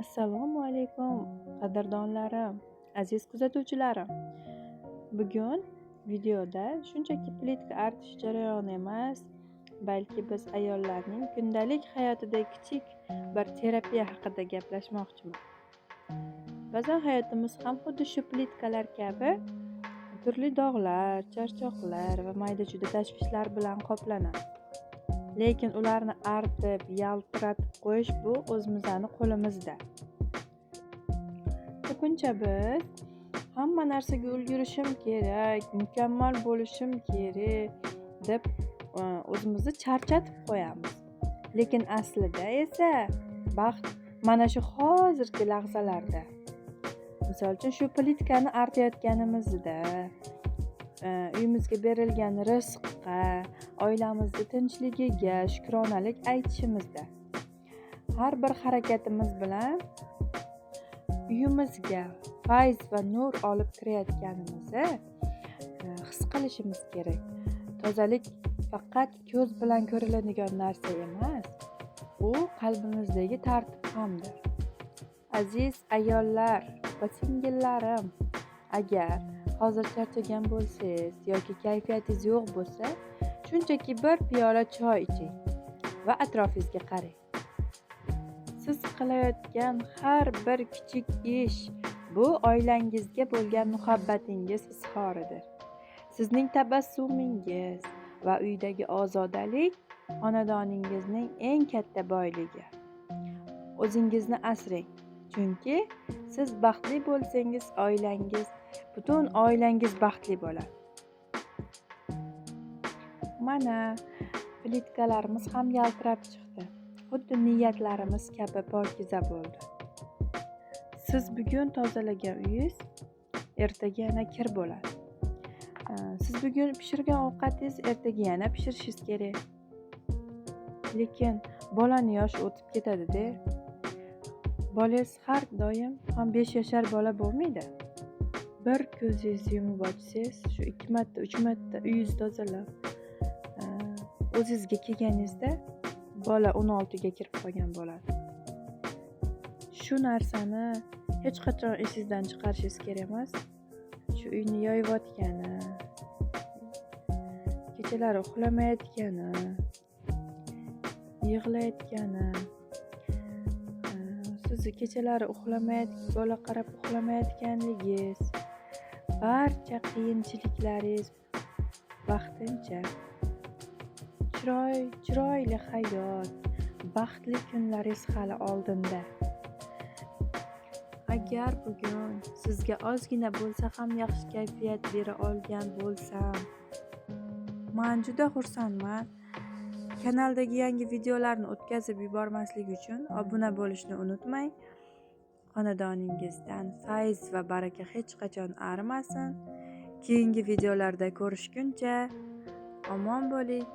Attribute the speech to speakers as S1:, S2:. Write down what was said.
S1: Assalomu alaykum, qadrdonlarim, aziz kuzatuvchilarim. Bugun videoda shunchaki plitka artish jarayoni emas, balki biz ayollarning kundalik hayotida kichik bir terapiya haqida gaplashmoqchiman. Ba'zan hayotimiz ham xuddi shu plitkalar kabi turli dog'lar, charchoqlar va mayda-chuyda tashvishlar bilan qoplanadi. Lekin ularni artib, yaltiratib qo'yish bu o'zimizni qo'limizda. Ko'pincha biz hamma narsaga ulgurishim kerak, mukammal bo'lishim kerak deb o'zimizni charchatib qo'yamiz. Lekin aslida esa baxt mana shu hozirgi lahzalarda. Misol uchun, shu plitkani artayotganimizda uyimizga berilgan rizqqa, oilamizni tinchligiga shukronalik aytishimizda. Har bir harakatimiz bilan uyimizga fayz va nur olib kirayotganimizni his qilishimiz kerak. Tozalik faqat ko'z bilan ko'riladigan narsa emas, u qalbimizdagi tartib hamdir. Aziz ayollar va singillarim, agar hozir charchagan bo'lsangiz yoki kayfiyatingiz yo'q bo'lsa, shunchaki bir piyola choy iching va atrofingizga qarang. Siz qilayotgan har bir kichik ish bu oilangizga bo'lgan muhabbatingiz izhoridir. Sizning tabassumingiz va uydagi ozodalik xonadoningizning eng katta boyligi. O'zingizni asrang, chunki siz baxtli bo'lsangiz, oilangiz, butun oilangiz baxtli bo'ladi. Mana plitkalarimiz ham yaltirab chiqdi. Xuddi niyatlarimiz kabi pokiza bo'ldi. Siz bugun tozalagan uyingiz ertaga yana kir bo'ladi. Siz bugun pishirgan ovqatingiz ertaga yana pishirishingiz kerak. Lekin bolani yoshi o'tib ketadi-da. Bolangiz har doim ham 5 yashar bola bo'lmaydi. Bir ko'zingizni yumib ochsangiz, shu 2 marta, 3 marta uyingizni tozalab, o'zingizga kelganingizda bola 16 ga kirib qolgan bo'ladi. Shu narsani hech qachon esingizdan chiqarishingiz kerak emas. Shu uyni yoyayotgani, kechalari uxlamayotgani, yig'layotgani, sizni kechalari uxlamay, bola qarab uxlamayotganligingiz, barcha qiyinchiliklaringiz vaqtincha. Chiroyli hayot, baxtli kunlaringiz hali oldinda. Agar bugun sizga ozgina bo'lsa ham yaxshi kayfiyat bera olgan bo'lsam, man juda xursandman. Kanaldagi yangi videolarni o'tkazib yubormaslik uchun obuna bo'lishni unutmang. Xonadoningizdan fayz va baraka hech qachon arimasin. Keyingi videolarda ko'rishguncha omon bo'ling.